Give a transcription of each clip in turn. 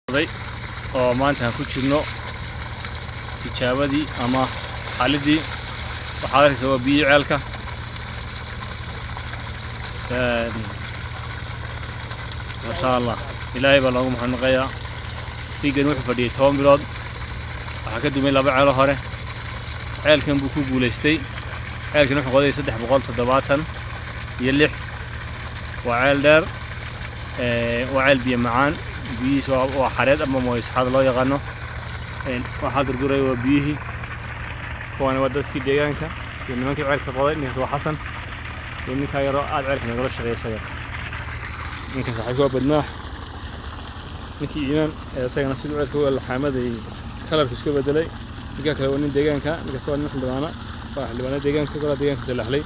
Noqday oo maanta aan ku jirno tijaabadii ama xalidii. Waxaad arkaysa waa biyihii ceelka. Masha Allah, Ilaahay baa loogu mahadnaqayaa. Riiggan wuxuu fadhiyey 10 bilood. Waxaa ka dumay laba ceelo hore, ceelkan buu ku guulaystay. Ceelkan wuxuu qoday 376. Waa ceel dheer, waa ceel biyo macaan. Biyihiis waa xareed ama moysxaad loo yaqaano. Waxaa durduray waa biyihii. Kuwani waa dadkii deegaanka iyo nimankii ceelka qoday. Ninkaas waa Xasan iyo ninkaa yaroo aad ceelka nagala shaqeeya isaga. Ninka saaxiibka waa Badmaax, ninkii Iimaan ee isagana siduu ceelka u laxaamaday kalarku iska bedelay. Ninka kale waa nin deegaanka, ninkaas waa nin xildhibaana, waa xildhibaana deegaanka, golaa deegaanka salaxlay.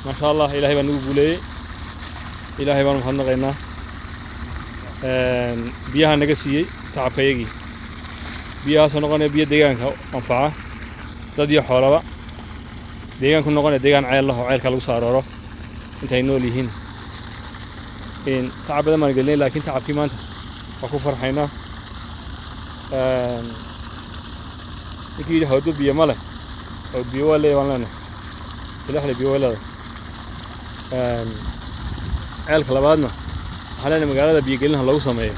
Maasha Allah, Ilaahay baa nagu guuleeyey, Ilaahay baanu mahadnaqaynaa. Biyaha naga siiyey tacabkayagii, biyahaasoo noqonaya biyo deegaanka anfaca dad iyo xoolaba. Deegaanku noqonaya deegaan ceel lah oo ceelka lagu soo arooro intay nool yihiin. Tacab badan baan gelinay, laakiin tacabkii maanta waa ku farxaynaa. Ninkii yidhi hawdo biyo ma leh oo biyo waa leeyahay baan leenahay, Salaxle biyo waa leedahay. Ceelka labaadna waxaan leenahay magaalada biyogelinaha lagu sameeyo.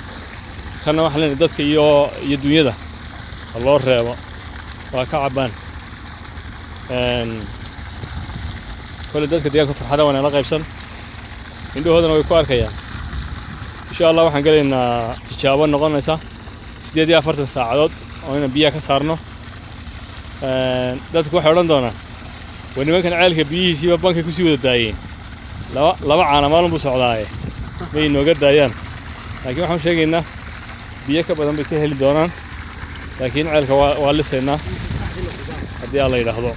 Kanna waxaan leenahay dadka iyo dunyada ha loo reebo, waa ka cabbaan. Kolle dadka deegaanka farxada waa nala qaybsan, indhahoodana way ku arkayaan. Insha Allah waxaan gelaynaa tijaabo noqonaysa 48 saacadood oo inaan biyaha ka saarno. Dadku waxay odhan doonaan, war nimankan ceelka biyihiisiiba bankay kusii wada daayeen, laba laba caana maalin buu socdaaye, may inooga daayaan. Laakiin waxaan sheegaynaa biyo ka badan bay ka heli doonaan, laakiin ceelka waa lisaynaa haddii Alla yidhaahdo.